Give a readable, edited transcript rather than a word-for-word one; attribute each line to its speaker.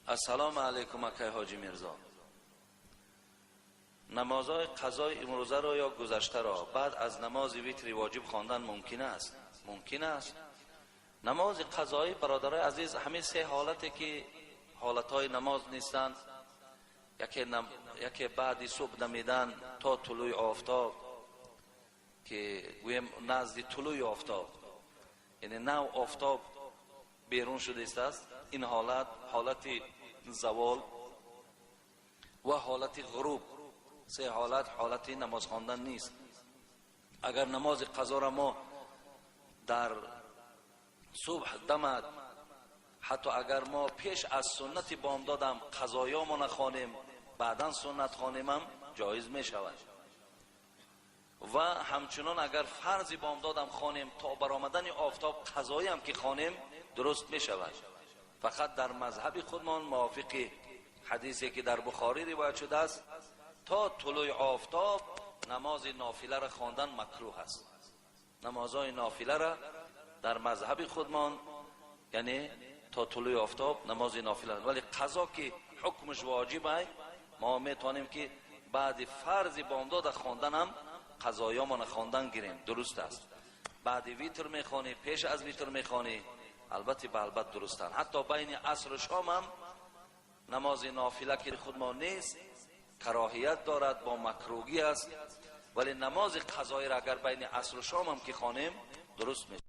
Speaker 1: Ассалому алайкум, акай Ҳоҷӣ Мирзо. Намозҳои қазои имрӯзаро ё гузаштаро баъд аз намози витри воҷиб хондан мумкин аст? Мумкин аст. Намози қазоӣ, бародарои азиз, ҳамин се ҳолате ки ҳолатҳои намоз нестанд, яке баъди субҳ дамидан то тулӯи офтоб, ки гӯем назди тулӯи офтоб, яъне нав офтоб берун шудааст, ин ҳолат ҳолати завол ва ҳолати ғуруб, се ҳолат ҳолати намоз хондан нест. Агар намози қазоро мо дар субҳ дамад, ҳатто агар мо пеш аз суннати бомдодам қазоёмона хонем, баъдан суннат хонемам ҷоиз мешавад. Ва ҳамчунон агар фарзи бомдодам хонем то баромадани офтоб қазоям ки хонем дуруст мешавад. Фақат дар мазҳаби худмон мувофиқи ҳадисе ки дар Бухорӣ ривоят шудааст, то тулӯи офтоб намози нофиларо хондан макрӯҳ аст. Намозҳои нофиларо дар мазҳаби худмон, яъне то тулӯи офтоб намози нофила, вале қазо ки ҳукмаш воҷиб ай, мо метавонем ки баъди фарзи бомдода хонданам қазоёмона хондан гирем, дуруст аст. Баъди витр мехонӣ, пеш аз витр мехонӣ, албатта ба албат дурустанд. Ҳатто байни асру шом ҳам намози нофила ки худмон нест, кароҳият дорад, бо макрӯҳӣ аст, вале намози қазоиро агар байни асру шом ҳам ки хонем дуруст мешавад.